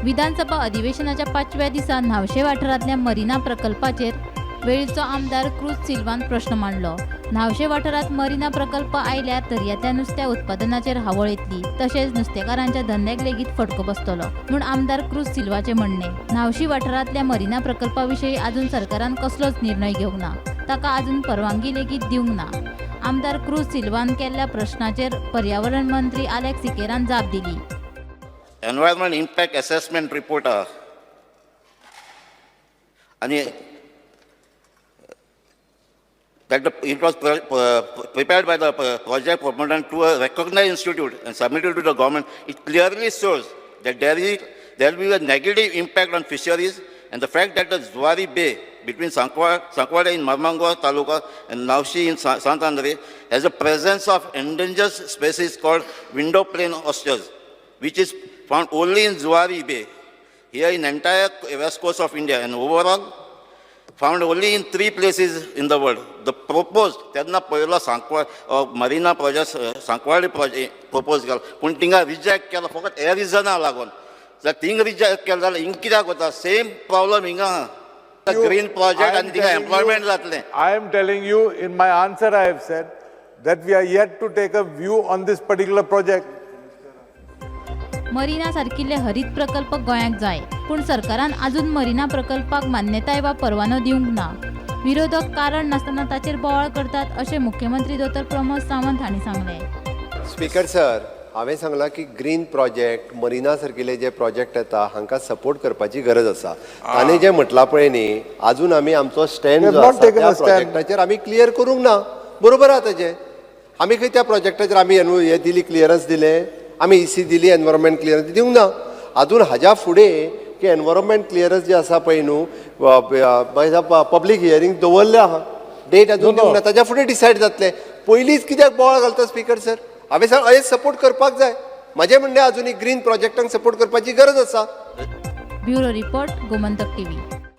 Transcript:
विधानसभा अधिवेशनाच्या पांचव्या दिसा म्हावशे वाठारांतल्या मरिना प्रकल्पाचेर वेळीचो आमदार क्रूज सिल्वान प्रश्न मांडलो. म्हावशे वाठारांत मरिना प्रकल्प आयल्यार दर्यांतल्या नुस्त्या उत्पादनाचेर हावळ येतली, तशेंच नुस्तेकारांच्या धंद्याक लेगीत फटको बसतलो म्हूण आमदार क्रूज सिल्वाचें म्हणणें. म्हावशी वाठारांतल्या मरिना प्रकल्पा विशीं अजून सरकारान कसलोच निर्णय घेवंक ना, ताका अजून परवानगी लेगीत दिवंक ना. आमदार क्रूज सिल्वान केल्ल्या प्रश्नाचेर पर्यावरण मंत्री आलेक्स सिकेरान जाप दिली. एनवायरमेंट इम्पॅक्ट एसेसमेंट रिपोर्ट आहा आनी that it was prepared by the project proponent to a recognized institute and submitted to the government. It clearly shows that there will be a negative impact on fisheries and the fact that the Zuari Bay between Sankwada in Marmangua Taluka and Navshi in Sant Andre has a presence of endangered species called window plane oysters, which is found only in Zuari Bay, here in entire west coast of India, and overall found only in three places in the world. The proposed, तेन्ना पयलो Sancoale marina project, Sancoale project propose केलो, पूण थिंगा reject केलो फकत हे रिजना लागून. जाल्यार थिंग रिजेक्ट केलो जाल्यार हिंग कित्याक वता? सेम प्रॉब्लम हिंगा आहा. ग्रीन प्रोजेक्ट आनी थिंगा एम्प्लॉयमेंट जातलें. I am telling you, in my answer I have said that we are yet to take a view on this particular project. Marina सारकिल्ले हरीत प्रकल्प गोंयाक जाय, पूण सरकारान अजून मरिना प्रकल्पाक मान्यताय वा परवानो दिवंक ना. विरोधक कारण नासतना ताचेर बोवाळ करतात अशें मुख्यमंत्री दोतोर प्रमोद सावंत हांणी सांगलें. स्पीकर सर, हांवें सांगलां की ग्रीन प्रोजेक्ट, मरिना सारकिले जे प्रोजेक्ट येता, हांकां सपोर्ट करपाची गरज आसा. ताणें जें म्हटलां पळय न्ही, आजून आमी आमचो स्टँड We have जो not आसा taken त्या a stand. प्रोजेक्टाचेर आमी क्लियर करूंक ना. बरोबर आहा तेजें. आमी खंय त्या प्रोजेक्टाचेर आमी हें दिली, क्लियरन्स दिलें, आमी इसी दिली, एनवायरमेंट क्लियरन्स दिवंक ना अजून. हाज्या फुडें की एनवायरमेंट क्लियरन्स जे आसा पळय न्हू, पब्लीक हियरींग दवरलें आहा, डेट अजून दिवंक ना, ताज्या फुडें डिसायड जातलें. पयलींच कित्याक बोवाळ घालता स्पीकर सर? हांवें सांग, हें सपोर्ट करपाक जाय. म्हाजें म्हणणें, अजूनय ग्रीन प्रोजेक्टांक सपोर्ट करपाची गरज आसा. Bureau report, Gomantak TV.